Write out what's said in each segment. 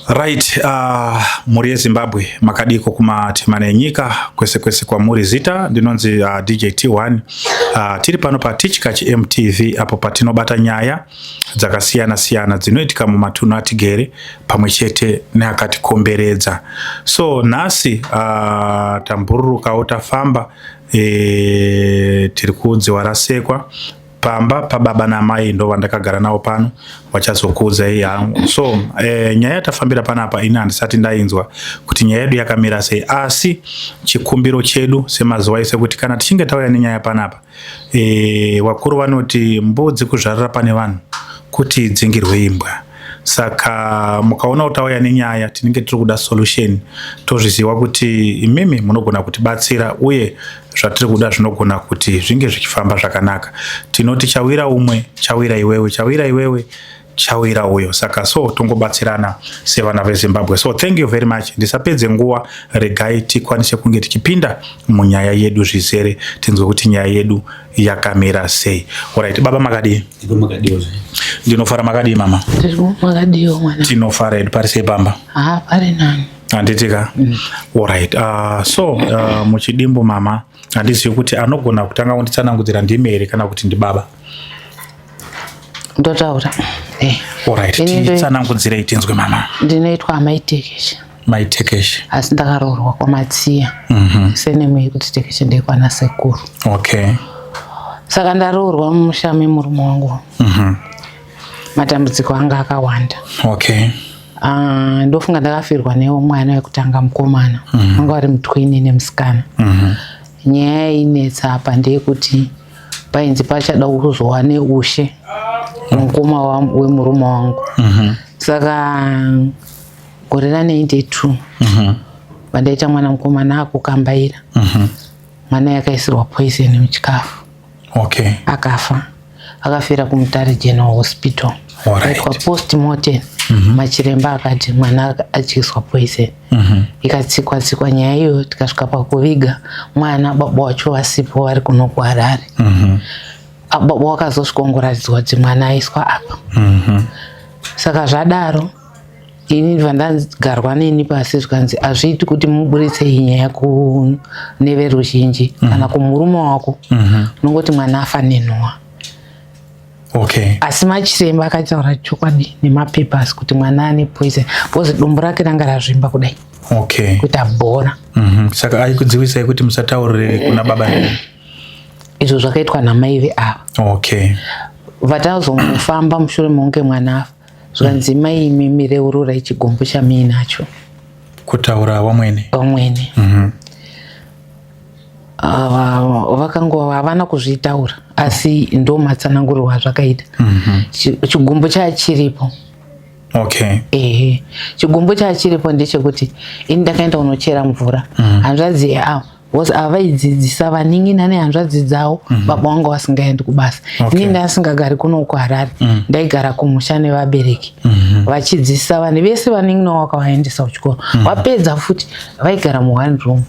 Right, mhuri yeZimbabwe, makadiko kumatemana enyika kwese kwese kwamuri. Zita ndinonzi DJ T1. Tiri pano paTichkach MTV apo patinobata nyaya dzakasiyana siyana dzinoitika mumatunhu atigere pamwe chete neakatikomberedza. So nhasi tambururukawo, tafamba, tiri kudziwa rasekwa pamba pababa namai, ndo vandakagara navo pano, vachazokuudzai hangu. So nyaya yatafambira panapa, ini handisati ndainzwa kuti nyaya yedu yakamira sei, asi chikumbiro chedu semazuva ese kuti kana tichinge tauya nenyaya panapa, vakuru vanoti mbudzi kuzvarira pane vanhu kuti idzingirwe imbwa. Saka mukaona kuti tauya nenyaya, tinenge tiri kuda solution. Tozviziva kuti imimi munogona kutibatsira uye zvatiri kuda zvinogona kuti zvinge zvichifamba zvakanaka. Tinoti chawira umwe chawira iwewe, chawira iwewe chawira uyo. Saka so tongobatsirana sevana veZimbabwe. So thank you very much. Ndisapedze nguva, regai tikwanise kunge tichipinda munyaya yedu zvizere, tinzwe kuti nyaya yedu yakamira sei. Alright, baba, makadii? Ndinofara. Makadii, mama? Makadiwo, mwana? Tinofara hedu. Pari sei pamba? Ha, pari nani. Handitika? Alright, so muchidimbu, mama, handizivi kuti anogona kutanga kunditsanangudzira ndimi here kana kuti ndibaba? Ndotaura. Alright. Titsanangudzirei tinzwe, mama. Ndinoitwa Amai Tekeshe. Maitekeshe. Asi ndakaroorwa kwaMatsiya. Surname yekuti Tekeshe ndeyekwana sekuru. Saka ndaroorwa mumusha memurume wangu. Matambudziko anga akawanda. Ah, ndofunga ndakafirwa newo mwana wekutanga, mukomana. Vanga vari mutwini nemusikana. Nyaya yainetsa apa ndeyekuti painzi pachada kuzova neushe mukoma wemurume wangu. Saka gore ra92 vandaita mwana mukomana akukambaira. Mwana yakaisirwa poison muchikafu. Akafa, akafira kuMutare General Hospital. Aitwa postmortem, machiremba akati mwana adyiswa poison. Ikatsikwa tsikwa nyaya iyoyo, tikasvika pakuviga mwana, baba wacho vasipo, vari kuno kuHarare. Baba wakazosvika ongoratidzwa kuti mwana aiswa apa. Saka zvadaro, ini ndibva ndagarwa neni pasi, zvikanzi hazviiti kuti muburitse iyi nyaya kune veruzhinji kana kumurume wako. Unongoti mwana afa nenhowa. Asi machiremba akataura chokwadi nemapapers kuti mwana ane poison, because dumbu rake ranga razvimba kudai kuita bhora. Saka aikudzivisai kuti musataurire kuna baba? Izvo zvakaitwa namai veava. Vatazomufamba mushure mekunge mwana afa, zvikanzi, "Mai imi, mireururai chigumbu chamuinacho." Kutaura wamwene? Vamwene. Vakangova havana kuzvitaura, asi ndo matsanangurirwo azvakaita. Chigumbu chachiripo. Ehe, chigumbu chachiripo ndechekuti ini ndakaenda kunochera mvura. Hanzvadzi yeavo, because ava vaidzidzisa vanin'ina nehanzvadzi dzavo. Baba vangu vasingaendi kubasa. Ini ndasingagari kuno kuHarare, ndaigara kumusha nevabereki. Vachidzidzisa vanhu vese, vanin'ina wakavaendesa kuchikoro. Vapedza futi, vaigara muone room.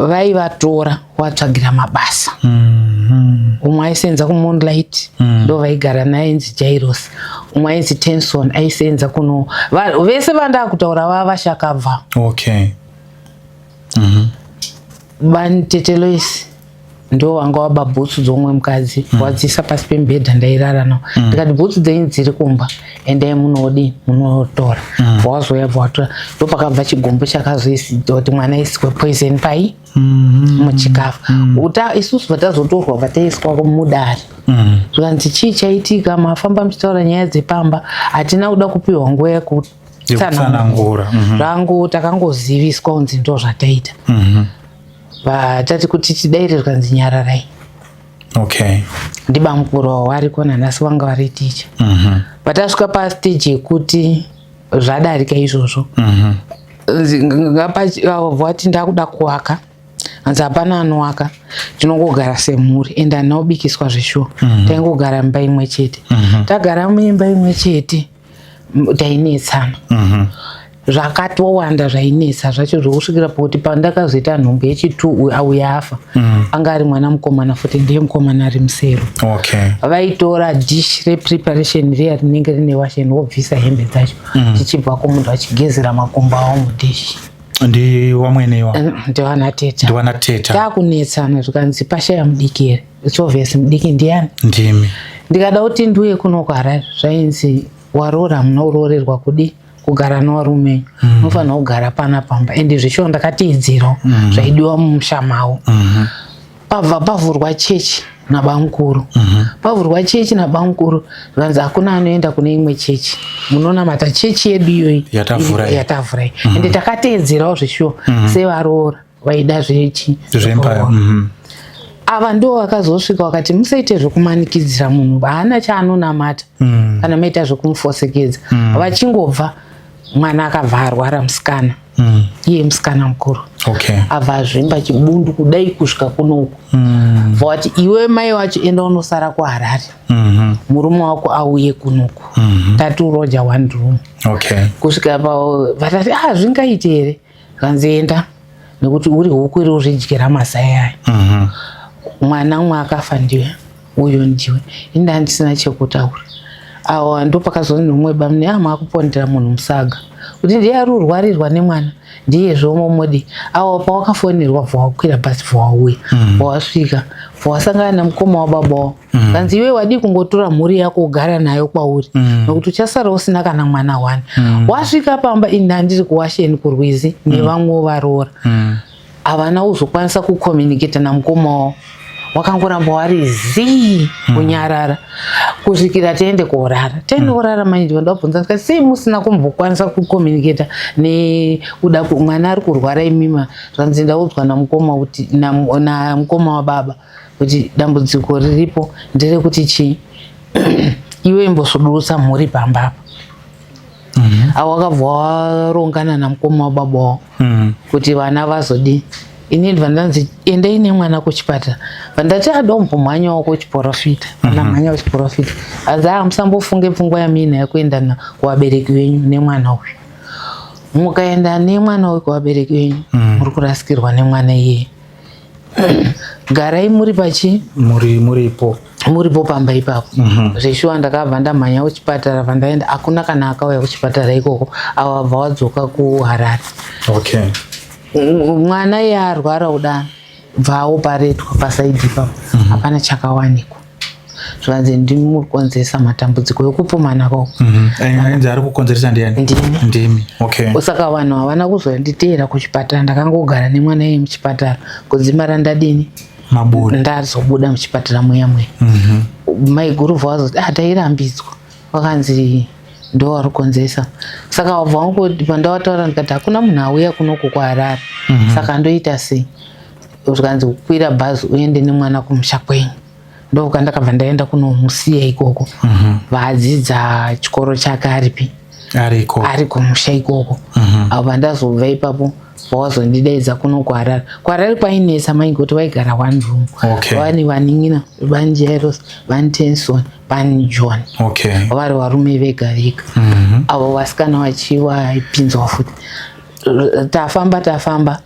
Vaivatora kuvatsvagira mabasa. Umwe aisenza kuMoonlight, ndo vaigara naye, ainzi Jairos. Umwe ainzi Tenson, aisenza kuno. Vese vandaa kutaura vava vashakabva. Banteteloisi ndo wanga waba bhutsu dzomumwe mukadzi, wadziisa pasi pemubhedha. Ndairara nawo, ndikati, "Bhutsu dzenyu dziri kumba, endai munodii, munotora." Wazoya, bva watora. Ndo pakabva chigumbu chakazoita kuti mwana aiswe poison pai muchikafu. Uta isusu vatazotorwa, vataiswa mudare, zvikanzi, "Chii chaitika? Mafamba muchitaura nyaya dzepamba." Hatina kuda kupiwa nguva yekutsanangura. Zvangu takangoziviswa kunzi ndo zvataita. Vatati kuti tidaire, zvikanzi, "Nyararai." Ndibamukuru wavo variko nanhasi, vanga vari ticha. Vatasvika pastage yekuti zvadarika izvozvo, vati ndakuda kuvaka, hanzi hapana anowaka, tinongogara semhuri. Ende handina kubikiswa zveshuwa. Taingogara mumba imwe chete. Tagara muimba imwe chete, tainetsana. Zvakatowanda zvainetsa zvacho, zvokusvikira pakuti pandakazoita nhumbu yechitu, auya afa, anga ari mwana mukomana futi, ndiye mukomana ari musero. Vaitora dish repreparation riya rinenge rine washeni, wobvisa hembe dzacho, tichibva kumunhu achigezera makumbo avo mudish. Ndi wamwenewa? Ndiwana teta. Ndiwana teta. Takunetsana, zvikanzi pashaya mudiki here? It's obvious mudiki ndiani? Ndimi. Ndikada kuti ndiuye kuno kuHarare, zvainzi waroora, hamuna kuroorerwa kudi kugara nevarume, unofanira kugara pana pamba. Ende zvechiwo ndakateedzerawo zvaidiwa mumusha mavo. Pabva pavhurwa chechi nabamukuru. Pavhurwa chechi nabamukuru, zvanzi hakuna anoenda kune imwe chechi, munonamata chechi yedu iyoyi. Yatavhura iyi. Yatavhura iyi. Ende takateedzerawo zveshuwa sevaroora vaida zvechi Zvemba. Ava ndo vakazosvika vakati musaite zvekumanikidzira munhu, haana chaanonamata. Kana maita zvekumufosekedza, vachingobva, mwana akabva arwara, musikana, iye musikana mukuru. Abva azvimba chibundu kudai kusvika kunoku. Vati iwe mai wacho enda unosara kuHarare, murume wako auye kunoku. Tati uroja one room. Kusvika pa vatati, ah, zvingaite here? Zvanzi enda, nekuti uri huku iri uzvidyira mazai aya. Mwana umwe akafa ndiwe, uyo ndiwe. Ini ndandisina chekutaura. Awa ndo pakazonzi umwe bamune, ah, maakupondera munhu musaga kuti ndiye ari urwarirwa nemwana, ndiye zvomomodi. Awa pawakafonerwa, bva wakwira bhasi, bva wauya, bva wasvika, bva wasangana nemukoma wababa wavo. Kanzi iwe wadii kungotora mhuri yako ugara nayo kwauri, nokuti uchasara usina kana mwana one. Wasvika pamba, ini ndandiri kuwasheni kurwizi nevamwewo varoora. Havana kuzokwanisa kucommunicata namukoma wavo, wakangoramba wari zii, kunyarara kusvikira tiende korara. Tiende korara manje, ndabvunza ndikati, sei musina kumbokwanisa kucommunicata nekuda mwana ari kurwara imima? Zvanzi ndaudzwa namukoma kuti namukoma wababa kuti dambudziko riripo nderekuti chii, iwe imbosudurutsa mhuri pamba apa. Avo wakabva warongana namukoma wababa wavo kuti vana vazodii. Ini ndibva ndanzi endei nemwana kuchipatara. Vandati adombomhanyawo kuchiporofita, ndamhanya kuchiporofita, anzi a musambofunge pfungwa yamina yekuenda kuvabereki venyu nemwana uyu. Mukaenda nemwana uyu kuvabereki venyu, muri kurasikirwa nemwana iyeye. Garai muri pachi Muri muripo. Muripo pamba ipapo. Zveshuwa ndakabva ndamhanya kuchipatara. Vandaenda, hakuna kana akauya kuchipatara ikoko. Ava bva wadzoka kuHarare. Mwana iye arwara kuda bva aoparetwa paside ipapo, hapana chakawanikwa. Zvanzi ndimi muri kukonzeresa matambudziko ekupumana koko. Ainzi ari kukonzeresa ndiani? Ndimi. Ndimi, okay. Saka vanhu havana kuzonditeera kuchipatara. Ndakangogara nemwana iye muchipatara kudzimara ndadini? Mabuda. Ndazobuda muchipatara muya muya. Maiguru vazoti, ah, tairambidzwa, vakanzi ndo vari kukonzeresa. Saka wabva wangu pandawataura ndikati hakuna munhu auya kunoku kuHarare, saka ndoita sei? Zvikanzi kukwira bhazi uende nemwana kumusha kwenyu. Ndoka ndakabva ndaenda kunomusiya ikoko. Vaadzidza chikoro chake aripi? Ariko. Ari kumusha ikoko. Ava ndazobva ipapo, vawazondidaidza kuno kuHarare. KuHarare kwainetsa mai kuti vaigara one room. Vane vanin'ina, vani Jairos, vani Tenson, vani John. Vari varume vega vega. Avo vasikana vachivaipinzwa futi. Tafamba tafamba,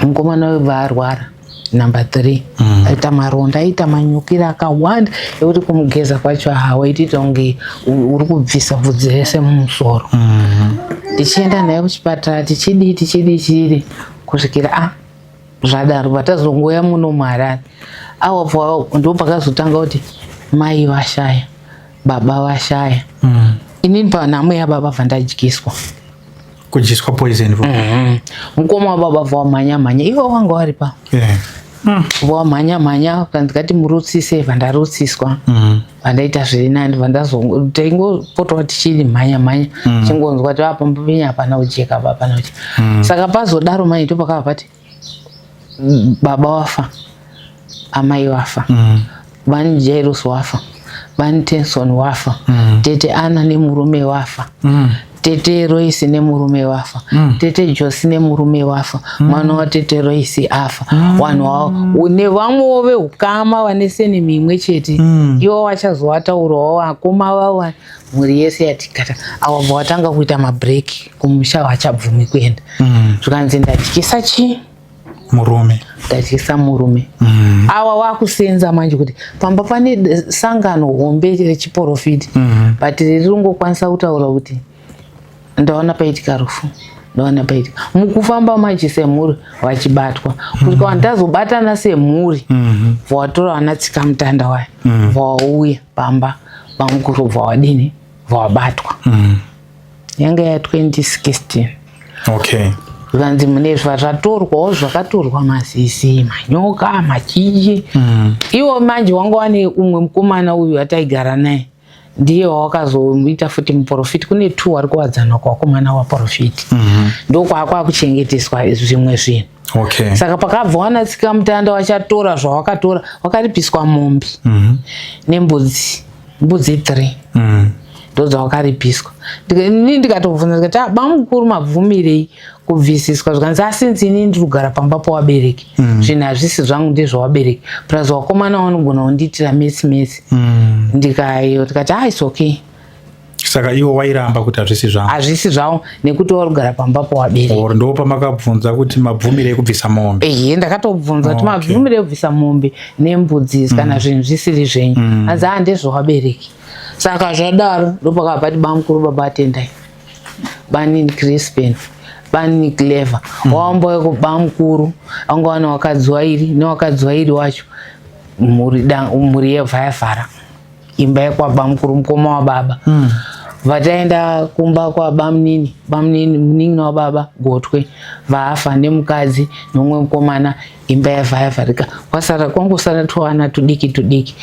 mukomana webva arwara number 3. Aita maronda, aita manyukira akawanda ekuti kumugeza kwacho hawaitiita kunge uri kubvisa bvudzi rese mumusoro. Tichienda naye kuchipatara, tichidii, tichidii, tichidii, kusvikira a zvadaro patazongoya muno muHarare. Awabva ndo pakazotanga kuti mai vashaya, baba vashaya. Inini panhamo yababa bva ndadyiswa. Kudyiswa poison? Mukoma wababa bva wamhanya mhanya, ivo wanga wari pa wamhanya mhanya, ndikati murutsise, bva ndarutsiswa. Vandaita zviri nani, taingopotawo tichiri mhanya mhanya, chingonzwa kuti apa penya hapana kujeka, apa hapana kujeka. Saka pazodaro mai ndo pakabva pati baba wafa, amai wafa, vani Jairus wafa, vani Tenson wafa, tete Ana nemurume wafa, tete Roisi nemurume wafa, tete Josi nemurume wafa, mwana watete Roisi afa. Vanhu ava nevamwewo veukama vane senemi imwe chete, ivo vachazovataurawo vakoma vavo. Mhuri yese yatikata, awabva watanga kuita mabreak kumusha, wachabvumi kuenda. Zvikanzi ndatyisa chii? Murume. Ndatyisa murume. Awa wakusenza manje kuti pamba pane sangano hombe rechiprofiti, but riri ringokwanisa kutaura kuti ndaona paitika rufu, ndaona paitika. Mukufamba manje semhuri vachibatwa kusvika vanhu tazobatana semhuri, vawatora vana tsika mutanda waya, vawauya pamba vamukuru, bva wadini, vawabatwa. Yanga ya 2016. Zvikanzi mune zvatorwawo, zvakatorwa mazizi, manyoka, machinji. Iwo manje wanga wane umwe mukomana uyu ataigara naye, ndiye wawakazoita futi muprofiti. Kune two wari kuwadzana kuvakomana vaprofiti, ndokwakwakuchengeteswa zvimwe zvinhu. Saka pakabva wana tsika mutanda wachatora zvawakatora, wakaripiswa mombe nembudzi, mbudzi 3. Ndodzawakaripiswa. Ini ndikatobvunza ndikati, "Ah, bamukuru, mabvumirei kubvisiswa?" Zvikanzi, "Asinzi inini ndiri kugara pamba pawabereki, zvinhu hazvisi zvangu, ndezvawabereki, plus wakomana vanogona kundiitira mesi mesi." Ndikayo ndikati, "Ah, it's okay." Saka iwo wairamba kuti hazvisi zvangu? Hazvisi zvavo nekuti wari kugara pamba pawabereki. Or ndo pamakabvunza kuti mabvumirei kubvisa mombe? Ehe, ndakatobvunza kuti mabvumirei kubvisa mombe nembudzi kana zvinhu zvisiri zvenyu? Hanzi, "A, ndezvawabereki." Saka zvadaro ndopakabva pati bamukuru, baba atendai, banini Crispin, banini Clever, wawamboyeko bamukuru anga wana wakadzi wairi, newakadzi wairi wacho mhuri mhuri yebva yavhara imba yekwabamukuru, mukoma wababa. Vataenda kumba kwabamunini, bamunini munin'ina wababa gotwe, vaafa nemukadzi nomumwe mukomana. Imba yabva yavharika, kwasara kwangosara twana tudiki tudiki.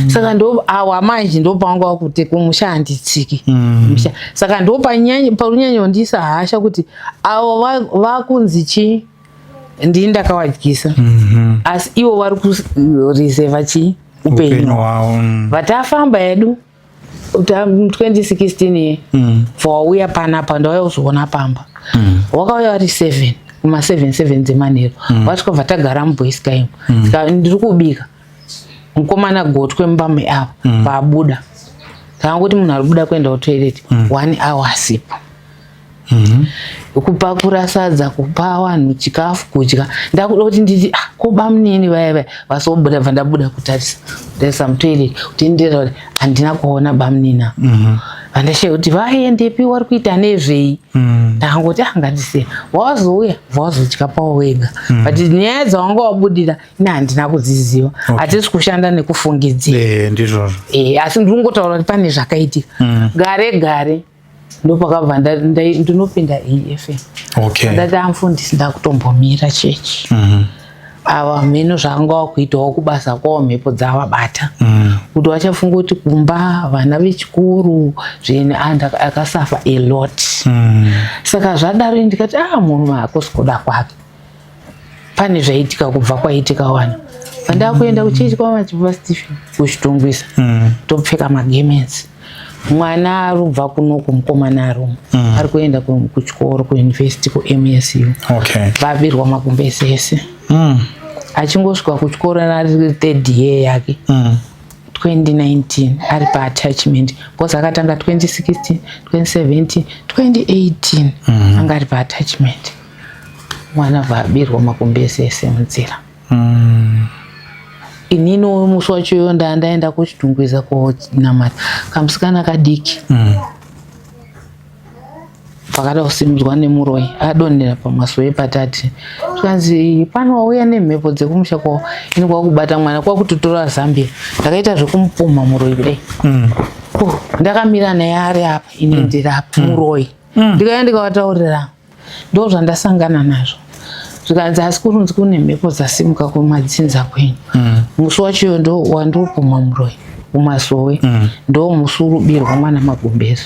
Saka ndo awa manje ndopanga wakuti kumusha handitsiki musha. Saka ndo parunyanyondisa hasha kuti avo vakunzi chii, ndini ndakawadyisa, asi ivo vari kureserva chii, upenyu. Upenyu hwavo. Vatafamba yedu 2016 ye, vawauya panapa, ndauya kuzoona pamba. Wakauya vari 7, kuma 7 7 dzemanheru. Vasvika, bva tagara muboysky. Saka ndiri kubika, mukomana gotwe mumba meava vabuda. Takangoti munhu ari kubuda kuenda kutoilet, one hour asipo. Kupakura sadza, kupa vanhu chikafu kudya, ndakuda kuti nditi, "Ah, ko bamunini vaya vaya vasobuda?" Bva ndabuda kutarisa kutarisa mutoilet kuti ndira kuti handina kuona bamunini ava. Vandashaya kuti vaendepi, vari kuita nezvei. Ndakangoti, "Ah, ngandisiya." Wazouya, wazodya pawo wega, but nyaya dzawanga wabudira ine handina kudziziva. Hatisi kushanda nekufungidzira. Eh, ndizvozvo. Asi ndiri kungotaura kuti pane zvakaitika. Gare gare ndopakabva ndinopinda AFM. Ndati, "Amufundisi, ndakutombomira chechi." Ava mheno zvavanga wakuitawo kubasa kwavo, mhepo dzavabata kuti vachafunga kuti kumba vana vechikuru zvinhu akasafa a lot. Saka zvadaro ndikati, "Ah, murume hakusi kuda kwake, pane zvaitika." Kubva kwaitika wana pandakuenda kuchechi kwamadzibaba Stephen kuChitungwiza, topfeka magemenzi. Mwana ari kubva kunoku, mukomana arume ari kuenda kuchikoro, kuuniversity, kuMSU. Vabirwa magumbezi ese. Achingosvika kuchikoro, ari third year yake, 2019, ari paattachment, because akatanga 2016, 2017, 2018, anga ari paattachment. Mwana bva abirwa magumbezi ese munzira. Inini musi wacho iwo ndaenda kuChitungwiza konamata, kamusikana kadiki pakada kusimudzwa nemuroyi, adonhera pamasowe patati. Zvikanzi, "Pano wauya nemhepo dzekumusha kwavo." Ini kwakubata mwana, kwakutotora zambia, ndakaita zvekumupumha muroyi kudai. Oh, ndakamira naye ari apa, ini ndiri apa, muroyi. Ndikauya ndikavataurira, ndo zvandasangana nazvo. Zvikanzi, "Asi kurunzi kune mhepo dzasimuka kumadzinza kwenyu." Musi wacho ndo wandopumha muroyi kumasowe, ndo musi urubirwa mwana magumbezo.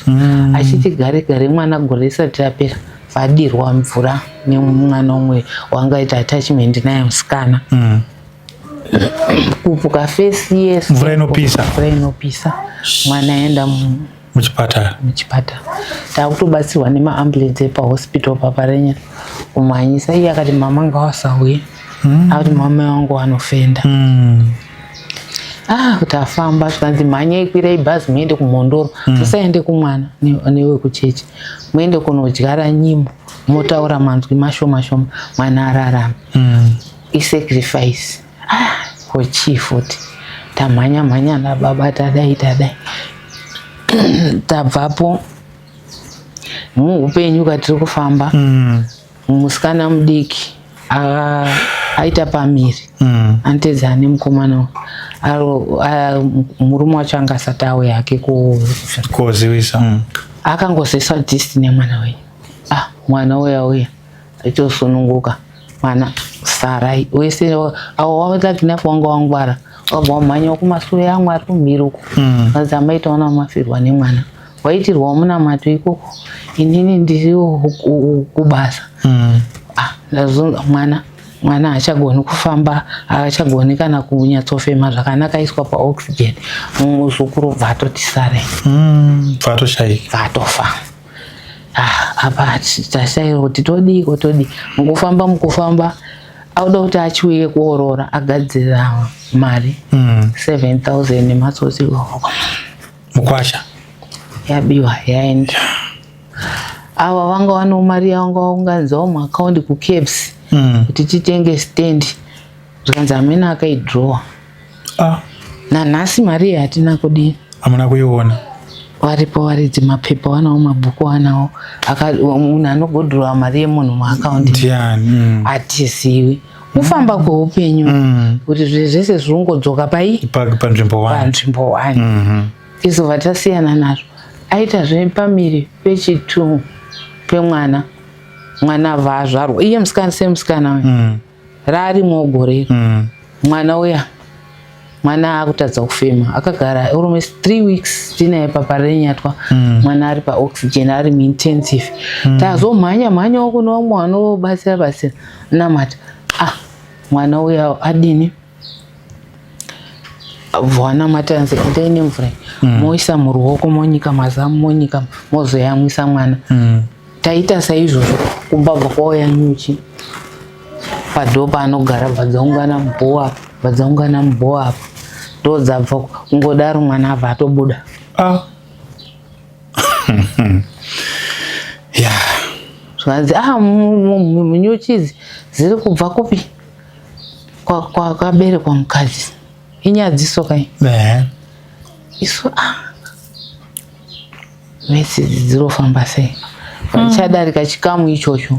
Achiti gare gare mwana, gore risati rapera, vadirwa mvura nemwana umwe wangaita attachment naye musikana. Kupuka face yese. Mvura inopisa. Mvura inopisa. Mwana aenda muchipatara. Muchipatara, takutobatsirwa nemaambulensi epahospital paparenya kumhanyisa. Iye akati, "Mama ngawasauye." Akuti, "Mama wangu vanofenda." Ah, kuti afamba zvikanzi mhanyai, kwirai bhazi muende kuMhondoro. Musaende kumwana newekuchechi, muende kunodyara nyimo, motaura manzwi mashoma shoma, mwana ararama. Isacrifice. Ah, kochii futi? Tamhanya mhanya nababa, tadai tadai, tabvapo. Muupenyu katiri kufamba, musikana mudiki aita pamiri. Anotedza nemukomana murume wacho anga asati auya hake Koziwisa. Akangozesa destiny yemwana wenyu. Ah, mwana uya uya aitosununguka mwana sarai wese awo watakinafu wanga wangwara, wabva wamhanya kumasure amwe ari kumhiri uko. Vanzi amaitaona mafirwa nemwana, waitirwawo munamato ikoko, inini ndiriwo kubasa. Ah, ndazonzwa mwana haachagoni kufamba, haachagoni kana kunyatsofema zvakanaka, aiswa paoxygen. Muzukuru bva atoti sare. Bvatoshaika. Bva atofa. Ah, apa tashayira kuti todiko todii. Mukufamba mukufamba, auda kuti achiuye kuorora, agadzira mari 7000 nematsotsi. Mukwasha. Yabiwa, yaenda. Ava vanga vanewo mari yavanga vaunganidzawo muakaundi kuCABS kuti titenge stand, zvikanzi hamene akaidrowa. Ah, Nanhasi mari iyi hatina kudii. Hamuna kuiona. Varipo varidzi, mapepa wanawo, mabhuku wanawo. Munhu anogodhorowa mari yemunhu muakaundi Ndiani? Hatizivi. Kufamba kweupenyu kuti zvinhu zvese zvinongodzoka pai? Panzvimbo one. Panzvimbo one. Izobva tasiyana nazvo. Aitazve pamiri pechitu pemwana, mwana abva azvarwa, iye musikana semusikana uyu rarimwo gore iri. Mwana uya, mwana akutadza kufema, akagara almost 3 weeks tinaye paParirenyatwa. Mwana ari paoxygen, ari muintensive. Tazomhanya mhanyawo kune vamwe vanobatsira batsira namata. Ah, mwana uya adini? Vanamata, nzi endai nemvura moisa muruoko, monyika mazamu, monyika, mozoyamwisa mwana. Taita saizvozvo, kumba bva kwauya nyuchi padhoo paanogara, bva dzaungana mubhowa apa, bva dzaungana mubhowa apa, ndo dzabva kungodaro, mwana abva atobuda. Ah. Yeah. Zvanzi, ah, nyuchi idzi dziri kubva kupi? Kwakaberekwa mukadzi inyadziso kai. Isu, ah, mesi idzi dzirofamba sei? Vachadarika chikamu ichocho.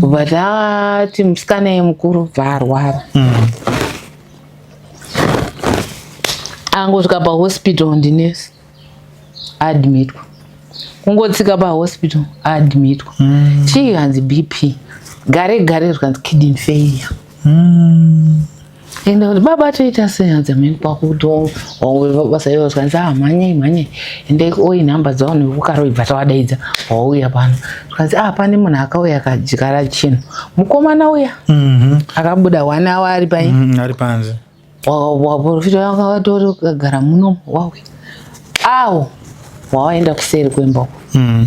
Kubva tati musikana yemukuru bva arwara. Angosvika pahospital, ndinesi admitwa. Kungotsika pahospital, admitwa. Chii? Hanzi BP. Gare gare zvikanzi kidney failure. Ende kuti baba toita sei? Hanzi ameni kwakuto basa ivo. Zvikanzi, ah, mhanyei mhanyei, ende oi nhamba dzavanhu vekukaroi. Bva tavadaidza, wauya pano. Zvikanzi, ah, pane munhu akauya akadyara chinhu, mukomana uya akabuda one hour ari pai. Ari panze. Waprofita wakatori kagara muno, wauya awo, wawaenda kuseri kwemba uko.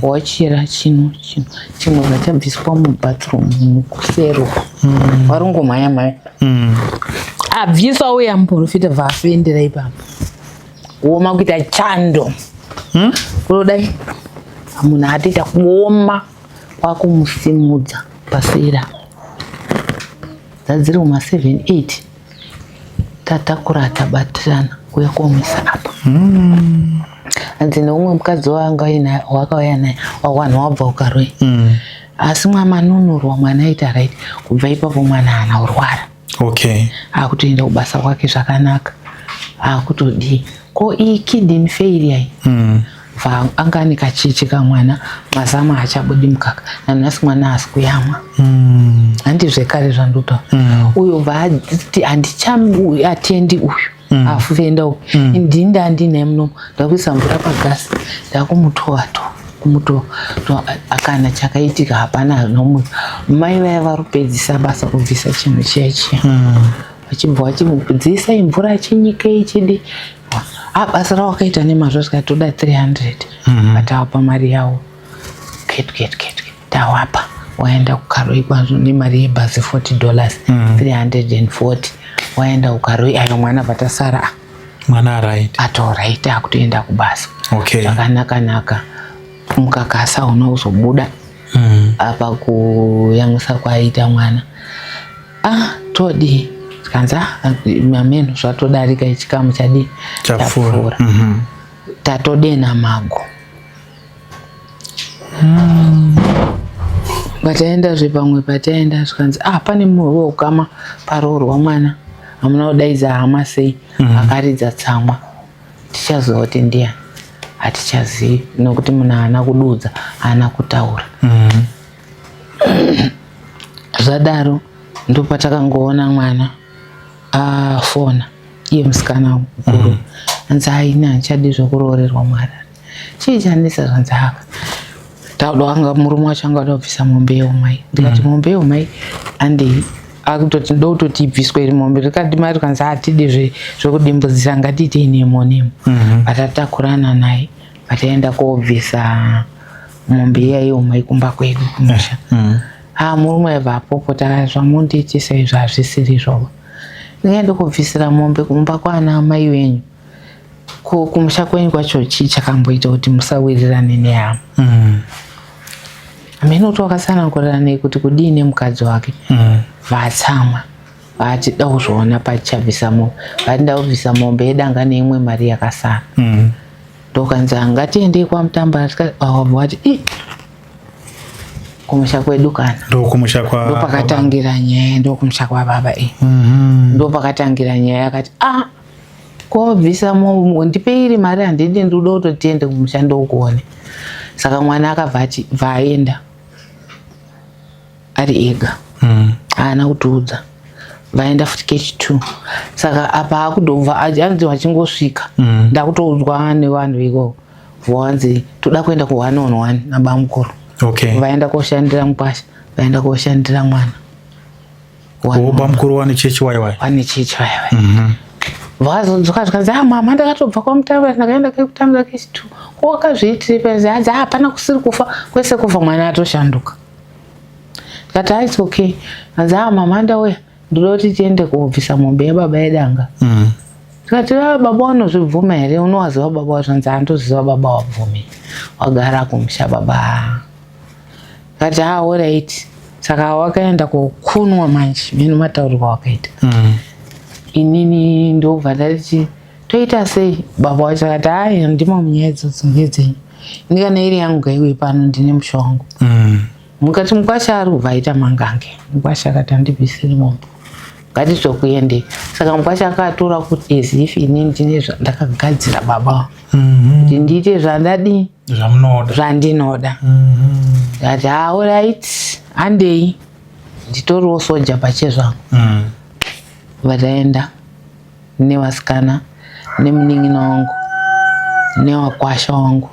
Wachira chino chino chimwe vachabviswa mubathroom kuseri uko. Varongomhanya mhanya. Abviswa uya, muprofita bva afendera ipapo, kuoma kuita chando. Kudai munhu atoita kuoma, kwakumusimudza pasera dzadziri kuma 7 8, tatakura, tabatirana kuya kuomesa apa. Hanzi neumwe mukadzi wanga wakauya naye, wanhu wabva ukaroi. Asi mwamanunurwa, mwana aita right. Kubva ipapo mwana haana kurwara. Akutoenda kubasa kwake zvakanaka, akutodii. Ko iyi kidney failure iyi? Bva anga ane kacheche kamwana, mazama haachabudi mukaka. Nanhasi mwana haasi kuyamwa. Handi zvekare zvandotaura. Uyo bva ati handichatendi uyu. Afenda uyu. Ndini ndandinaye munomu, ndakuisa mvura pagasi, ndakumutova to kumuto akana chakaitika hapana nomwe. Mai vaya vari kupedzisa basa kubvisa chinhu chiya chiya. Vachibva vachimudziisai mvura, achinyikei chidi. Ah, basa rawakaita nemazvo, zvikatoda 300. Vatawapa mari yavo. Ket ket ket tawapa, waenda kuKaroi kwazvo nemari yebhazi, $40, 340. Waenda ukaroi ayo mwana vatasara. Mwana right. Ato right akutoenda kubasa. Okay. Zvakanaka naka. Mukakasa unozobuda. Apa kuyamwisa kwaita mwana. Ah, todii? Tikanzi mameno zvatodarika chikamu chadii? Chapfuura. Tatodena mago. Pataendazve pamwe pataenda zvikanzi ah pane mumwe weukama paroorwa mwana hamuna kudaidza hama sei akaridza tsamwa tichaziva kuti ndiani hatichazivi nokuti munhu haana kududza haana kutaura. Zvadaro ndopatakangoona mwana afona iye musikana mukuru anzi aini handichadi zvekuroorerwa muHarare. Chii chanetsa zvanzi aka tauda wanga murume wacho anga ada kubvisa mombe yeumai ndikati mombe yeumai andei akutoti ndokutoti ibviswe iri mombe ndikati mari kanzi hatidi zvekudimbudzira ngatiitei nemo nemo. Patatakurana naye pataenda kobvisa mombe iya yeumai kumba kwedu kumusha. Ah murume aibva apopota zvamundiitisa izvi hazvisiri izvova ndingaende kobvisira mombe kumba kwana amai venyu ko kumusha kwenyu kwacho chii chakamboita kuti musawirirane nehama? Hameno kuti wakatsanangurira nei kuti kudii nemukadzi wake. Vatsamwa vati da kuzviona pachabvisa mombe vati nda kubvisa mombe yedanga neimwe mari yakasara. Ndokanzi ngatiendei kwaMutambara wabva wati i kumusha kwedu kana ndokumusha kwa ndopakatangira nyaya ndokumusha kwababa i ndopakatangira nyaya akati ah kobvisa ndipe iri mari handidi ndinoda kutoti tiende kumusha ndokuone. Saka mwana akabva ati bva aenda ari ega haana kutiudza vaenda futi kechi 2 saka apa akudobva anzi vachingosvika ndakutoudzwa nevanhu ikoko vanzi toda kuenda ku 1 on 1 nabamukuru. Okay. Vaenda koshandira mukwasha vaenda koshandira mwana. Bamukuru wane chechi waiwai. Wane chechi waiwai. Vazodzoka zvikanzi ah mama ndakatobva kwaMutambara ndakaenda kekutambira kechi 2 ko wakazviitiri panzi hanzi ah hapana kusiri kufa kwese kufa mwana atoshanduka. Ndikati ah it's okay. Hanzi ah mama ndauya ndoda kuti tiende kobvisa mombe yababa yedanga. Ndikati ah baba vanozvibvuma here unowaziva baba wazvanzi handoziva baba wabvumi wagara kumusha baba. Ndikati ah alright. Saka wakaenda kokunwa manje meno mataurirwa wakaita. Inini ndobva ndati toita sei baba wacho akati hai ndimo munyaya idzodzo ngedzenyu ini kana iri yangu ngaiuye pano ndine musha wangu. Mukati mukwasha ari kubva aita mangange mukwasha akati handibvisiri mombe ngatitokuendei. Saka mukwasha akatora kuti as if inini ndine zvandakagadzira baba kuti ndiite zvandadii zvandinoda. Ndikati ah alright handei nditoriwo soja pachezvangu. Vataenda nevasikana nemunin'ina wangu newakwasha wangu.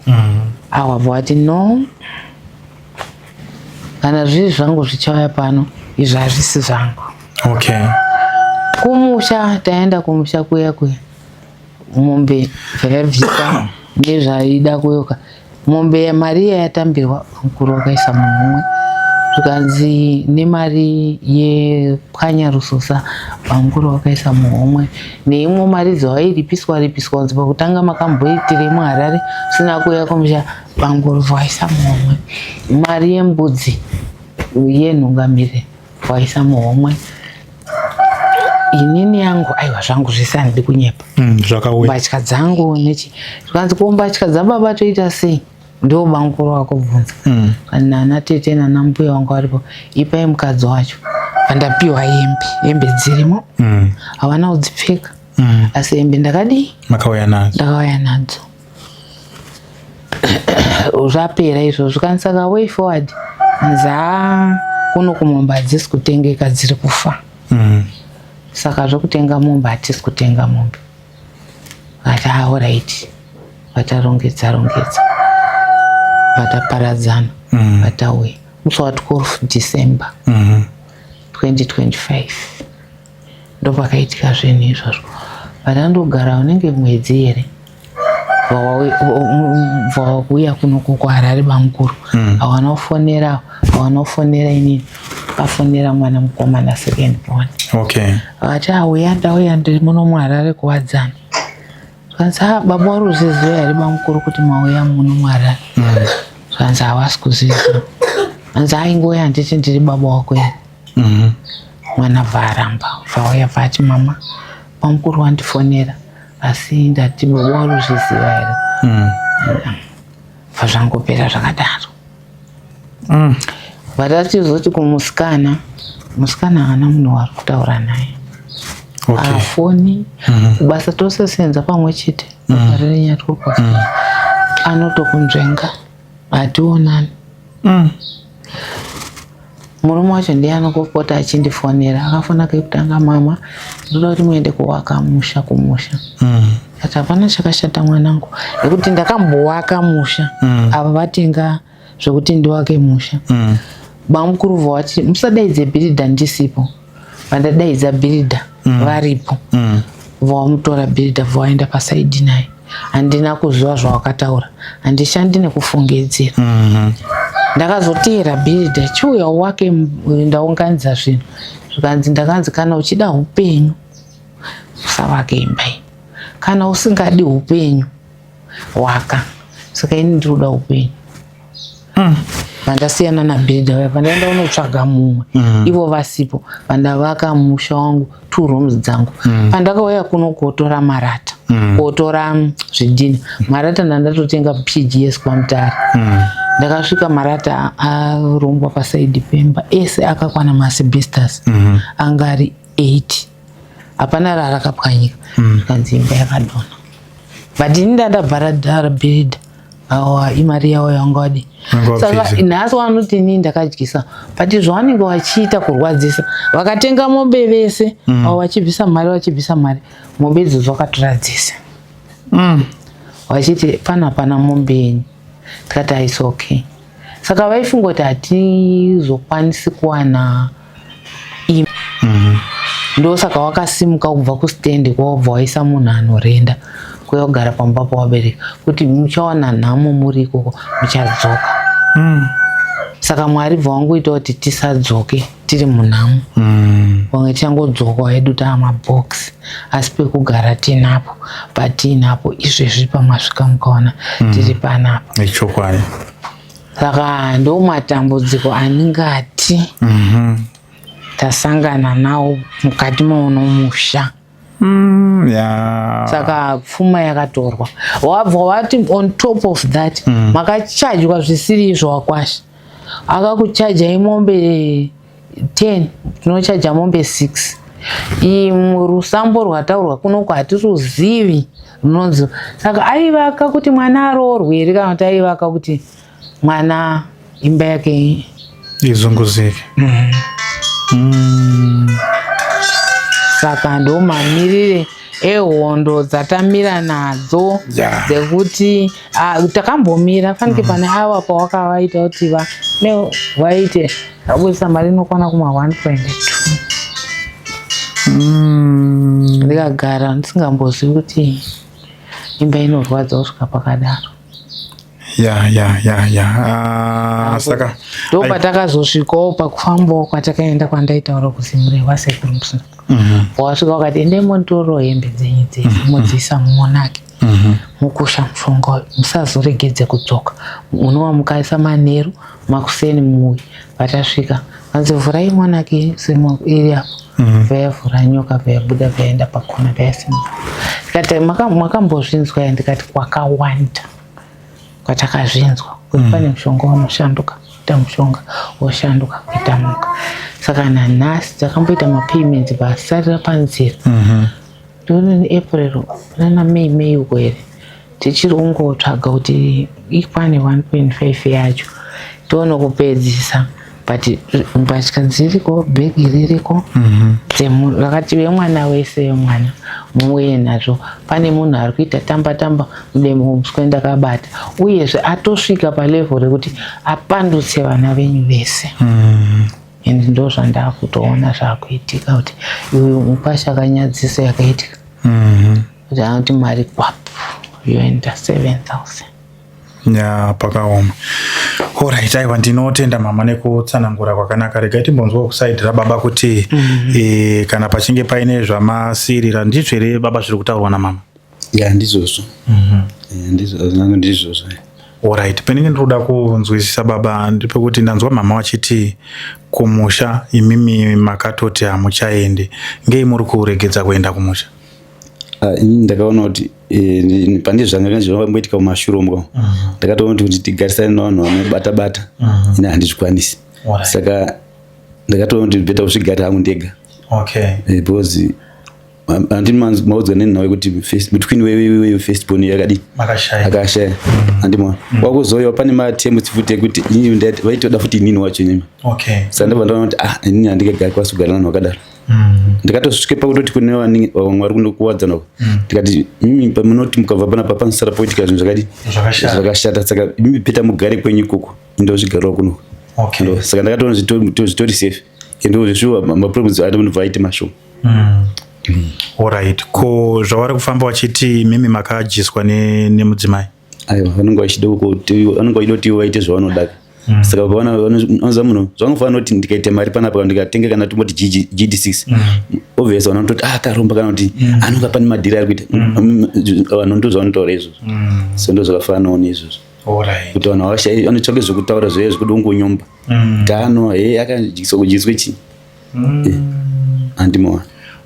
Awabva wati no kana zviri zvangu zvichauya pano izvi hazvisi zvangu. Okay. Kumusha taenda kumusha kuya kuya mombe zvakabvisa nezvaida kuyoka mombe yamari yatambirwa mukuru wakaisa muhomwe zvikanzi nemari yepwanya rusosa bamukuru wakaisa muhomwe neimwe mari dzawairipiswa ripiswa kunzi pakutanga makamboitirei muHarare usina kuuya kumusha bamukuru vaisa muhomwe mari yembudzi yenhungamiri vaisa muhomwe inini yangu aiwa zvangu zvese handidi kunyepa. Zvakauya mbatya dzangu nechi zvikanzi ko mbatya dzababa toita sei ndo bamukuru wakubvunza. Nana tete nana mbuya wangu varipo ipai mukadzi wacho pandapiwa hembe hembe dzirimo havana kudzipfeka asi hembe ndakadii makauya nadzo ndakauya nadzo zvapera izvozvo kanzi saka way forward nza kuno kumombe hadzisi kutengeka dziri kufa. Saka zvekutenga mombe hatisi kutenga mombe. Vati ah alright vatarongedza rongedza vataparadzana vatauya musi wa 12 December 2025 ndopakaitika zvinhu izvozvo. Vatandogara unenge mwedzi here vakuuya kuno kuHarare bamukuru hawana kufonera hawana kufonera inini. Akafonera mwana mukomana, second born. Akati, "Auya, ndauya, ndiri muno muHarare kuWadzana." Zvanzi, "A, baba wari kuzviziva here, bamukuru, kuti mauya muno muHarare?" Zvanzi, "Havasi kuzviziva." Hanzi, "Aingoya, handiti ndiri baba wako here?" Mwana bva aramba, bvauya bvaati, "Mama, bamukuru wandifonera, asi ndati baba wari kuzviziva here?" Bva zvangopera zvakadaro. Vatachizoti kumusikana, musikana haana munhu waari kutaura naye. Afoni kubasa, tosesenza pamwe chete paRirenyatwa, anotokunzvenga, hationani. Murume wacho ndiye anongopota achindifonera. Akafona kekutanga, "Mama, ndoda kuti muende kuwaka musha kumusha." Ati, "Hapana chakashata, mwanangu, nekuti ndakambowaka musha." Ava vatenga zvekuti ndiwake musha. Bamukuru vati, "Musadaidze bhiridha ndisipo." Vandadaidza bhiridha varipo. Vamutora bhiridha, vaenda paside naye. Handina kuziva zvawakataura, handishandi nekufungidzira. Ndakazoteera bhiridha, "Chiuya wake, ndaunganidza zvinhu." Zvikanzi, "Ndakanzi kana uchida upenyu usavake imba iyi, kana usingadi upenyu waka." Saka ini ndiri kuda upenyu. Vandasiyana nabhiridha vaya, vandaenda kunotsvaga mumwe. Ivo vasipo, vandavaka musha wangu, two rooms dzangu. Pandakauya kuno kotora marata, kotora zvidhina, marata ndandatotenga PGS kwaMutare. Ndakasvika marata arongwa paside pemba ese, akakwana maasbestos. Anga ari 8, hapana rarakapwanyika. Zvikanzi imba yakadonha, but ini ndandabharadhara bhiridha awa imari yavo yanga wadi. Wanga Saka wabvisa. Nhasi vanoti inini ndakadyisa, but zvavanenge vachiita kurwadzisa. Vakatenga mombe vese avo, vachibvisa mari, vachibvisa mari, mombe idzodzo vakatora dzese. Vachiti pana hapana mombe yenyu. Tikati haisi okay. Saka vaifunga kuti hatizokwanisi kuwana imba. Ndosaka wakasimuka kubva kustendi kwawabva waisa munhu anorenda kuya kugara pamba pawabereka, kuti muchawana nhamo muri ikoko, muchadzoka. Saka Mwari bva wangoita kuti tisadzoke tiri munhamo. Wange tichangodzoka hedu taamabhokisi, asi pekugara tinapo, patinapo izvezvi pamasvika mukaona tiri panapa. Ichokwadi. Saka ndo matambudziko aningati tasangana nawo mukati mauno musha. Saka pfuma yakatorwa, wabva wati on top of that makachajwa zvisiri izvo. Wakwasha akakuchajai mombe 10, tinochaja mombe 6. Iyi rusambo rwataurwa kunoko hatirizivi runonzi. Saka aivaka kuti mwana aroorwe here, kana kuti aivaka kuti mwana imba yake Izunguzike. Saka ndo mamirire ehondo dzatamira nadzo dzekuti takambomira fanike pane ava pawakavaita kuti va ne vaite vabudisa mari inokwana kuma 1.2. Ndikagara ndisingambozivi kuti imba inorwadza kusvika pakadaro. Ya, saka Ndo patakazosvikawo pakufambawo kwatakaenda kwandaitaura kuZimurehwa, sekuru Musina. Wasvika wakati, "Endai monditorerawo hembe dzenyu dzese, modziisa mumonaki, mukusha mushonga uyu, musazoregedze kudzoka. Munova mukaisa manheru, makuseni muuyi." Vatasvika vanzi, "Vhurai monaki iri apo." Vayavhura, nyoka vayabuda, vaenda pakona, vayasimuka. Ndikati, "Makambozvinzwa here?" Ndikati, "Kwakawanda kwatakazvinzwa kuti pane mushonga unoshanduka kuita mushonga, woshanduka kuita muka." Saka nanhasi takamboita mapayments, vasarira panzira. Ndoni April nana May uko here, tichiri kungotsvaga kuti ikwane 1.5 yacho tione kupedzisa, but mbatya dziriko, bhegi ririko. Rakati vemwana wese, wemwana muuye nazvo. Pane munhu ari kuita tamba tamba mudemo muswe ndakabata, uyezve atosvika palevel rekuti apandutse vana venyu vese. And ndo zvandakutoona zvakuitika, kuti uyu mukwasha akanyadzisa yakaitika, kuti anoti mari kwapu yoenda 7000. Ya, pakaoma. Alright, aiwa, ndinotenda mama nekutsanangura kwakanaka. Regai timbonzwa kusaidi rababa kuti kana pachinge paine zvamasirira. Ndizvo here baba zviri kutaurwa namama? Ya, ndizvozvo. Ndizvo, ndizvozvo. Alright, penenge ndinoda kunzwisisa baba ndepekuti ndanzwa mama vachiti kumusha imimi makatoti hamuchaendi. Ngei muri kuregedza kuenda kumusha? Ah, inini ndakaona kuti pane zvanga zvamboitika mumashure umo, ndakatoona kuti tigarisane nevanhu vanobata bata, ini handizvikwanisi. Saka ndakatoona kuti better kuzvigarira hangu ndega. Because handini maudzwa nenhau yekuti between wewe first born yakadii? Makashaya. Akashaya, handimona wakuzouyawo pane matems futi ekuti inini vaitoda futi inini wacho inini. Saka ndobva ndaona kuti, ah, inini handingagari kwasi kugara navanhu vakadaro. Ndakatosvike pakutoti kune vamwe vari kundokuwadzana uko, ndikati, "Mimi pamunoti mukabva panapa panosara poitika zvinhu zvakadii?" Zvakashata. Zvakashata. Saka imi better mugare kwenyu ikoko, indozvigarirawo kuno. Saka ndakatoona zvitori safe, ende zveshuwa maproblems anobva aite mashoma. Alright, ko zvavari kufamba vachiti mimi makadyiswa nemudzimai? Aiwa, vanenge vachida kuti ivo vaite zvavanoda. Saka ukaona vanoza munhu zvangofanira kuti ndikaita mari panapa, ndikatenga kana tomboti GD6, obvious vanototi, "Ah, akaromba," kana kuti anonga pane madhiri ari kuita. Vanhu ndo zvavanotaura izvozvo. So ndo zvakafananawo neizvozvo kuti vanhu havashai, vanotsvake zvekutaura zvoye zvekuti ungonyomba kuti ano he akadyiswa, kudyiswe chii? Handimoona.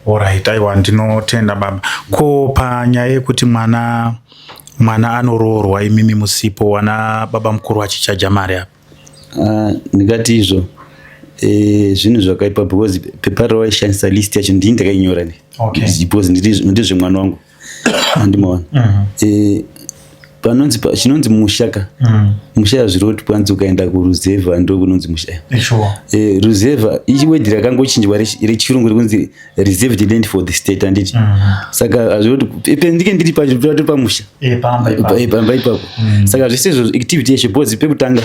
Alright, aiwa, ndinotenda baba. Ko panyaya yekuti mwana anoroorwa imimi musipo, wana baba mukuru achichaja mari apa? Ah, ndingati izvo zvinhu zvakaipa because pepa rawaishandisa, list yacho ndini ndakainyora ne. Because ndezvemwana wangu, handimaona? Panonzi chinonzi musha ka, musha hazviri kuti kwanzi ukaenda kuruzevha ndo kunonzi musha. Ruzevha iword rakangochinjwa rechirungu rikunzi reserved land for the state, handiti? Saka hazviri kuti ndike ndiri pacho pamusha. Pamba ipapo. Pamba ipapo. Saka zvese izvo activity yacho, because pekutanga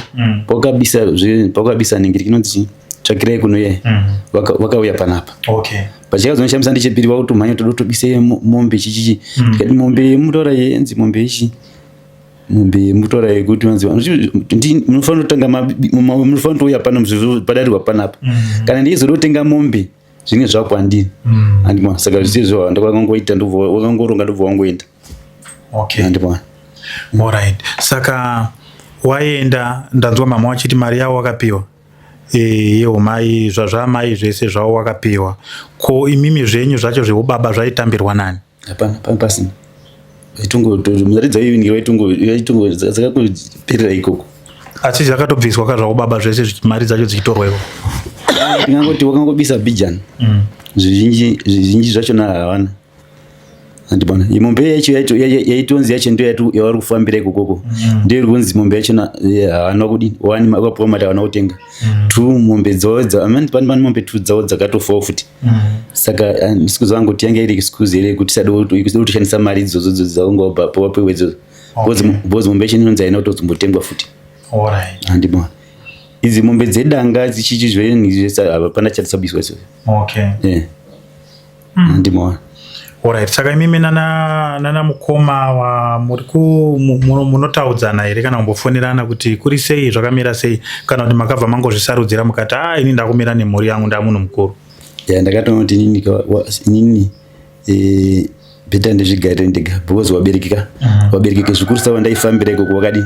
pakabisa ningiri kinonzi chii, tsvakirai kuno iye, vakauya panapa. Pachakazonoshamisa ndechepiri, vakutomhanya toda kutobise mombe chichichi. Tikati mombe yemutora yenzi mombe ichi, mombe yemutora yekuti vanzi munofanira kutanga munofanira kutouya pano padarirwa panapa. Kana ndichizoda kutenga mombe zvinenge zvakwandiri, handimona? Saka zvisizvo ndakakangoita, wakangoronga, ndobva wangoenda. Handimona? Alright, saka waenda, ndanzwa mama wachiti mari yavo wakapiwa, yeumai, zvazvamai zvese zvavo wakapiwa. Ko imimi zvenyu zvacho zveubaba zvaitambirwa nani? Hapana, pana pasina. Mari dzaivingira vaitongo dzakakuperera ikoko. Asi zvakatobviswa ka zvaubaba zvese, mari dzacho dzichitorwa ikoko? Ndingangoti wakangobisa bhijani, zvizhinji zvachona havana, handibona? Mombe yacho yaitonzi yacho ndo yavari kufambira ikokoko, ndio iri kunzi mombe yachona havana kudi one, vakapiwa mari, havana kutenga. Two, mombe dzavo pane mombe two dzavo dzakatofawo futi. Saka ndisikuziva kuti yange iri excuse here yekuti tisade kutoshandisa mari idzodzo dzaunga wapiwa idzodzo, because mombe yacho inonzi haina kutozombotengwa futi. Handibona? Idzi mombe dzedanga dzichichi zvenyu zvese hapana chatisabiswa izvozvo. Handimoona? Alright, saka imimi nana mukoma wa muri munotaudzana here kana kumbofonerana kuti kuri sei, zvakamira sei, kana kuti makabva mangozvisarudzira mukati, "A, ini ndakumira nemhuri yangu, ndamunhu mukuru"? Ya, ndakatoona kuti inini better ndizvigarire ndega because wabereki ka, wabereki zvikuru sava ndaifambira ikoko wakadi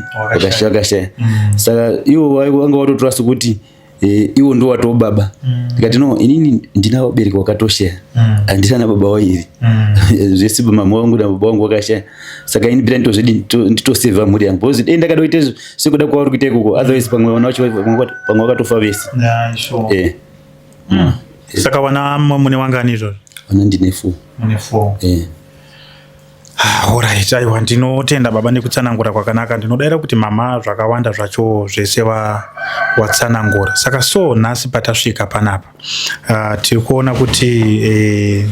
wakashaya. Saka ivo vanga watotora sekuti iwo ndo watoo baba. Ndikati, "No, inini ndina vabereki wakatoshaya, handisana baba wairi zvese, mama wangu nababa wangu wakashaya. Saka ini better nditozvidi nditosevha mhuri yangu because dei ndakada kuita sekuda kwavari kuita ikoko, otherwise pamwe vana vacho pamwe vakatofa vese." Yeah, sure. Saka wana mune wangani izvozvo? Vana ndine four. Mune four. Eh. Ah, alright, aiwa, ndinotenda baba nekutsanangura kwakanaka. Ndinodaira kuti mama zvakawanda zvacho zvese watsanangura. Saka so nhasi patasvika panapa, tiri kuona kuti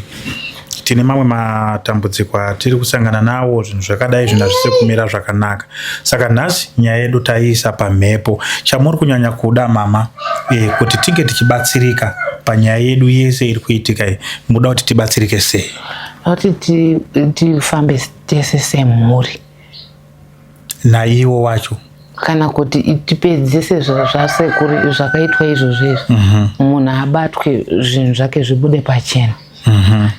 tine mamwe matambudziko atiri kusangana nawo, zvinhu zvakadai, zvinhu hazvisi kumira zvakanaka. Saka nhasi nyaya yedu taiisa pamhepo. Chamuri kunyanya kuda mama, kuti tinge tichibatsirika panyaya yedu yese iri kuitika iyi, muda kuti tibatsirike sei? Kuti tifambe tese semhuri. Naiwo wacho? Kana kuti tipedzise zvasekuru zvakaitwa izvozvo izvi, munhu abatwe, zvinhu zvake zvibude pachena,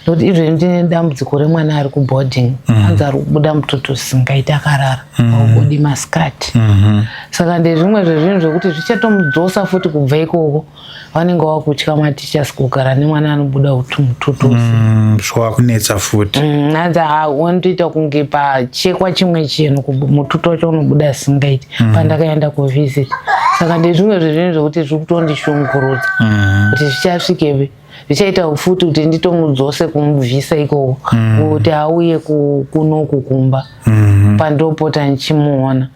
nokuti izvezvi ndine dambudziko remwana ari kuboarding, anzi ari kubuda mututu singaiti akarara, aubudi masikati. Saka ndezvimwe zvezvinhu zvekuti zvichatomudzosa futi kubva ikoko. Vanenge vakutya mateachers kugara nemwana anobuda mututu. Zvakunetsa futi. Hanzi wanotoita kunge pachekwa chimwe chinhu, mututu wacho unobuda singaiti pandakaenda kuvisit. Saka ndezvimwe zvezvinhu zvekuti zviri kutondishungurudza kuti zvichasvikepi, zvichaita futi kuti nditomudzose kumubvisa ikoko, kuti auye kunoku kumba pandopota ndichimuona.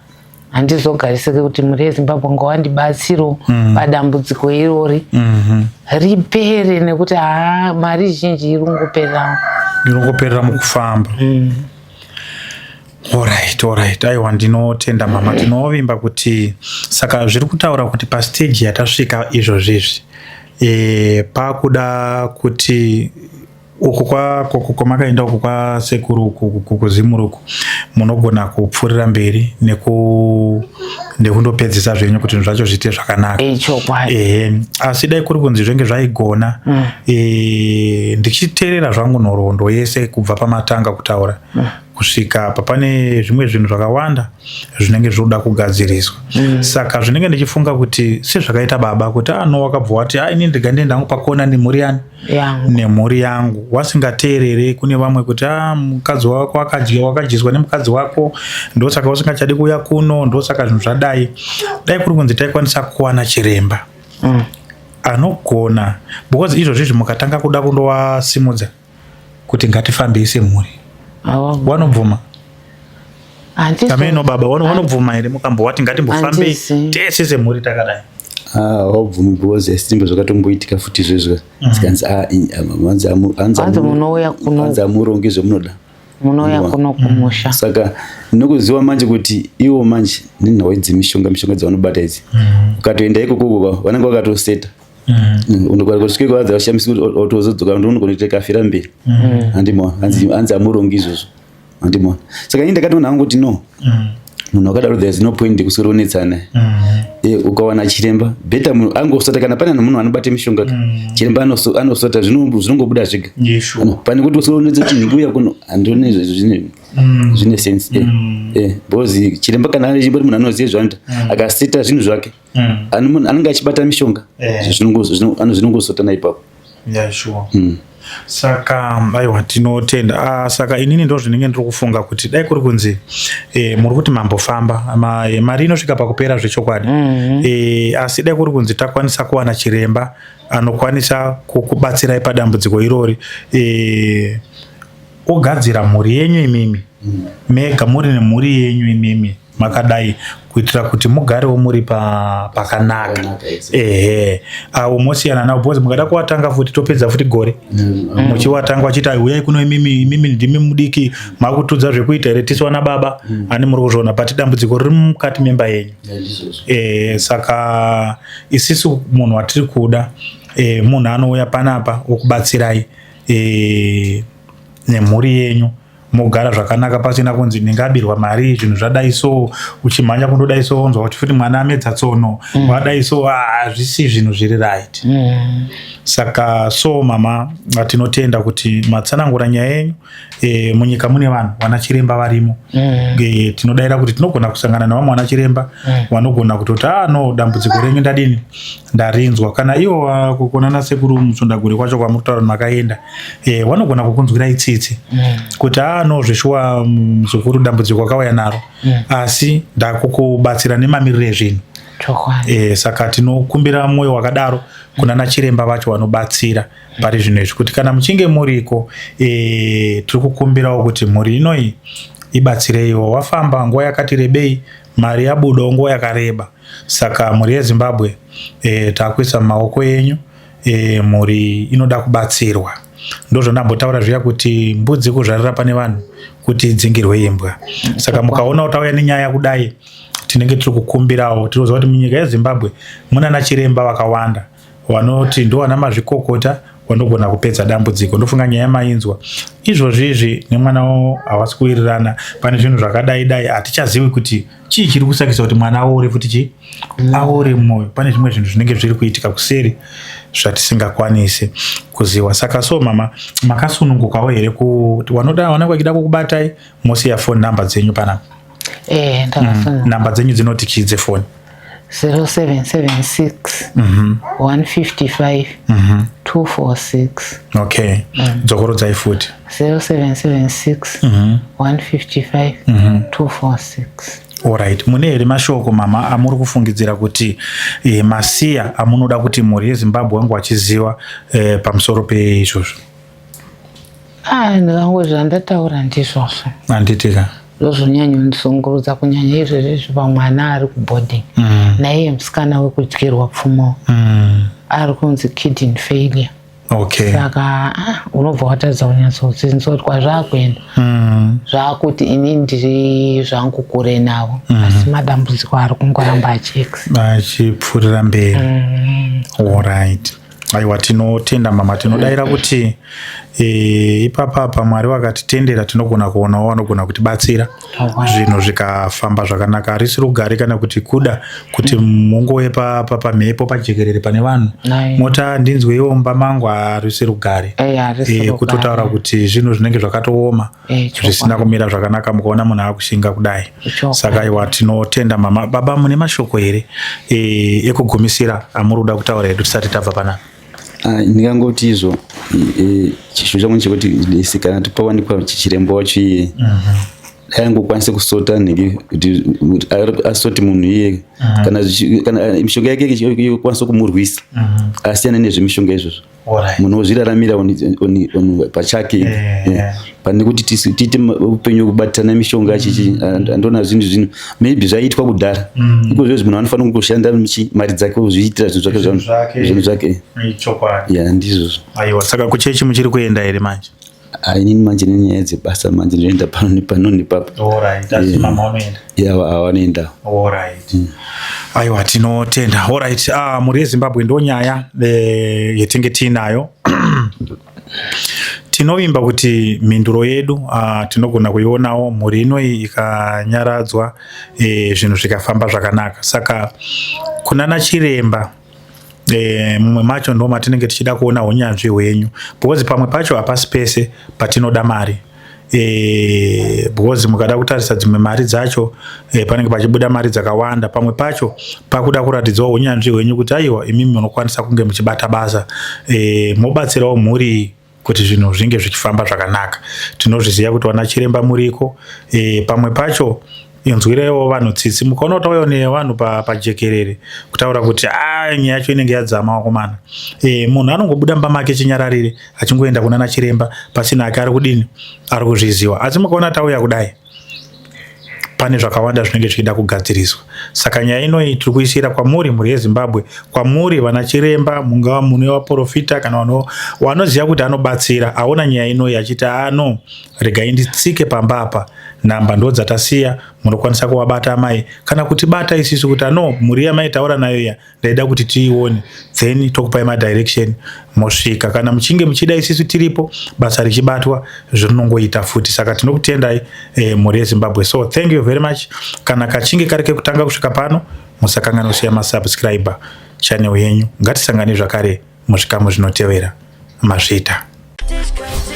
Handizogarisike kuti mhuri yeZimbabwe ngawandibatsiro padambudziko irori ripere, nekuti haa, mari zhinji iri kungopererawo. Iri kungoperera mukufamba. Alright, aiwa, ndinotenda mama. Tinovimba kuti saka zviri kutaura kuti pastage yatasvika izvozvizvi, pakuda kuti uku kwamakaenda uku kwasekuru uku kuZimura uku munogona kupfuurira mberi nekundopedzisa zvenyu kuti zvinhu zvacho zviite zvakanaka. Chokwadi. Ehe, asi dai kuri kunzi zvenge zvaigona, ndichiteerera zvangu nhoroondo yese kubva pamatanga kutaura kusvika apa, pane zvimwe zvinhu zvakawanda zvinenge zvinoda kugadziriswa. Saka zvinenge ndichifunga kuti sezvakaita baba kuti ano wakabva wati, "Ah, ini ndega ndienda hangu pakona nemhuri yani yangu." Nemhuri yangu, wasingateerere kune vamwe kuti a mukadzi wako akadya, wakadyiswa nemukadzi wako, ndosaka usingachadi kuuya kuno, ndosaka zvinhu zvadai. Dai kuri kunzi taikwanisa kuwana chiremba anogona, because izvozvizvi mukatanga kuda kundowasimudza kuti ngatifambei semhuri, wanobvuma? Ameno baba, wanobvuma here mukambowati ngatimbofambei tese semhuri takadai? Ah, haubvumi because simba zvakatomboitika futi izvozvo, zikanzi ah, hanzi Hanzi munouya kuno. Hanzi amurongi zvemunoda. Munouya kuno kumusha. Saka nokuziva manje kuti iwo manje nenhau idzi, mishonga dzavanobata idzi, ukatoenda ikokoko vanenge vakatoseta. Kusvike kwanzi vashamisi kuti otozodzoka, ndounogona kafira mberi, handimona? Hanzi amurongi izvozvo, handimona? Saka ini ndakatoona hangu kuti no, munhu wakadaro there is no point kuswera unetsana. Ukawana chiremba better munhu angosota. Kana pane munhu anobata mishonga ka, chiremba anosota, zvinongobuda zvega. Pane kuti uswera unetsa kuti ndikuuya kuno, handioni zvine sense, because chiremba kana ari chimbori munhu anoziva zvaanoita, akaseta zvinhu zvake, munhu anenge achibata mishonga, zvinongosotana ipapo. Yeah, sure. Saka aiwa, tinotenda. Ah, saka inini ndo zvinenge ndiri kufunga kuti dai kuri kunzi muri kuti mambofamba, mari inosvika pakupera zvechokwadi, asi dai kuri kunzi takwanisa kuwana chiremba anokwanisa kukubatsirai padambudziko irori, ogadzira mhuri yenyu imimi mega muri nemhuri yenyu imimi makadai, kuitira kuti mugarewo muri pakanaka. Pakanaka, yes. Ehe, avo mosiyana navo, because mukada kuwatanga futi topedza futi gore muchiwatanga vachiti, "Ai, uyai kuno imimi, imimi ndimi mudiki, makutudza zvekuita here tisu vana baba?" Ani muri kuzviona, but dambudziko riri mukati memba yenyu. Ndizvozvo. Saka isisu munhu watiri kuda, munhu anouya panapa okubatsirai nemhuri yenyu, mogara zvakanaka pasina kunzi ndingabirwa mari, zvinhu zvadai so, uchimhanya kundodai so, onzwa kuti futi mwana amedza tsono, wadai so. Hazvisi zvinhu zviri right. Saka so mama, tinotenda kuti matsanangura nyaya yenyu. Munyika mune vanhu vana chiremba varimo. Tinodayira kuti tinogona kusangana nevamwe vana chiremba vanogona kutoti, "Ah no, dambudziko renyu ndadini, ndarinzwa." Kana ivo kunana sekuru Mutsundagore kwacho kwamuri kutaura makaenda, vanogona kukunzwirai tsitsi kuti, "Ah no, zveshuwa muzukuru, dambudziko wakauya naro, asi ndakukubatsira nemamiriro ezvinhu." Saka tinokumbira mwoyo wakadaro kunana chiremba vacho vanobatsira pari zvino izvi, kuti kana muchinge muriko, tiri kukumbirawo kuti mhuri inoyi ibatsireiwo. Wafamba nguva yakati rebei, mari yabudawo nguva yakareba. Saka mhuri yeZimbabwe, takuisa mumaoko enyu. Mhuri inoda kubatsirwa. Ndozvandambotaura zviya kuti mbudzi kuzvarira pane vanhu kuti idzingirwe imbwa. Saka mukaona tauya nenyaya kudai, tinenge tiri kukumbirawo. Tinoziva kuti munyika yeZimbabwe muna nachiremba vakawanda vanoti ndo vana mazvikokota. Wanogona kupedza dambudziko. Ndofunga nyaya mainzwa izvozvi izvi nemwana wavo havasi kuwirirana, pane zvinhu zvakadai dai, hatichazivi kuti chii chiri kusakisa kuti mwana aore futi chii aore mwoyo. Pane zvimwe zvinhu zvinenge zviri kuitika kuseri zvatisingakwanisi kuziva. Saka so mama, makasunungukawo here kuti wanoda vanenge vachida kukubatai mosiya phone number dzenyu panapa? Eh, ndakasununguka. Namba dzenyu dzinoti chii dzefoni? 0776 155 246. Okay, dzokorodzai futi. 0776 155 246. Alright, mune here mashoko, mama, amuri kufungidzira kuti masiya amunoda kuti mhuri yeZimbabwe vange vachiziva pamusoro peizvozvo? Ah, ndikango zvandataura ndizvozvo. Handitika? Ndozvonyanyondisungurudza kunyanya izvezvi pamwana ari kuboarding, naiye musikana wekudyirwa pfumo ari kunzi kidney failure. Saka unobva watadza kunyatsotsinzwa kuti kwazvaakuenda, zvaakuti ini ndiri zvangu kure navo, asi madambudziko ari kungoramba achieks Achipfuurira mberi. Alright, aiwa, tinotenda mama. Tinodayira kuti ipapapa Mwari vakatitendera, tinogona kuonawo vanogona kutibatsira, zvinhu zvikafamba zvakanaka. Harisi rugare kana kuti kuda kuti mungove pamhepo pajekerere pane vanhu, mota ndinzweiwo mumba mangu, harisi rugare. Harisi rugare. Kutotaura kuti zvinhu zvinenge zvakatooma, zvisina kumira zvakanaka, mukaona munhu akushinga kudai. Saka aiwa, tinotenda mama. Baba, mune mashoko here ekugumisira amuri kuda kutaura hedu tisati tabva panapa? Ah, ndingangoti izvo chishuwo changu chekuti isi kana tipawanikwa chiremba wacho iye, dai angokwanise kusota nhingi kuti asoti munhu iye, kana mishonga yake ikwanisa kumurwisa, asiyane nezvemishonga izvozvo. Munhu ozviraramira pachake, pane kuti tiite upenyu hwekubatana mishonga chichi. Andoona zvinhu maybe zvaiitwa kudhara. Iko zvezvi munhu anofanira kungoshanda mari dzake, ozviitira zvinhu zvake. Zvinhu zvake. Zvinhu zvake. Chokwadi. Ya, ndizvozvo. Aiwa, saka kuchechi muchiri kuenda here manje? Ah, inini manje nenyaya dzebasa manje ndinoenda pano nepano nepapo. Alright, asi mama vanoenda? Ya, avanoenda. Alright. Aiwa, tinotenda. Alright, ah, mhuri yeZimbabwe, ndo nyaya yetinge tiinayo. Tinovimba kuti mhinduro yedu tinogona kuionawo, mhuri inoi ikanyaradzwa, zvinhu zvikafamba zvakanaka. Saka kunana chiremba, mumwe macho ndo matinenge tichida kuona unyanzvi hwenyu, because pamwe pacho hapasi pese patinoda mari, because mukada kutarisa dzimwe mari dzacho, panenge pachibuda mari dzakawanda. Pamwe pacho pakuda kuratidzawo unyanzvi hwenyu kuti aiwa, imimi munokwanisa kunge muchibata basa, mobatsirawo mhuri kuti zvinhu zvinge zvichifamba zvakanaka. Tinozviziva kuti vana chiremba muriko. Pamwe pacho inzwireiwo vanhu tsitsi. Mukaona kuti auya nevanhu pajekerere kutaura kuti a nyaya yacho inenge yadzama, wakomana, munhu anongobuda mumba make chinyararire achingoenda kunana chiremba pasina ake ari kudini, ari kuzviziva. Asi mukaona tauya kudai, pane zvakawanda zvinenge zvichida kugadziriswa. Saka nyaya inoyi tiri kuisira kwamuri, mhuri yeZimbabwe, kwamuri vana chiremba, mungava mune vaprofita kana vanoziva kuti anobatsira, aona nyaya inoyi achiti, ano regai nditsike pamba apa. Nhamba ndo dzatasiya, munokwanisa kuvabata amai kana kutibata isisu kuti ano mhuri yamaitaura nayo iya ndaida kuti tiione, then tokupai madirection, mosvika. Kana muchinge muchida, isisu tiripo, basa richibatwa zvinongoita futi. Saka tinokutendai, mhuri yeZimbabwe. So thank you very much. Kana kachinge kari kekutanga kusvika pano, musakanganwa kusiya masubscriber channel yenyu. Ngatisangane zvakare muzvikamu zvinotevera. Mazvita. Tichkach.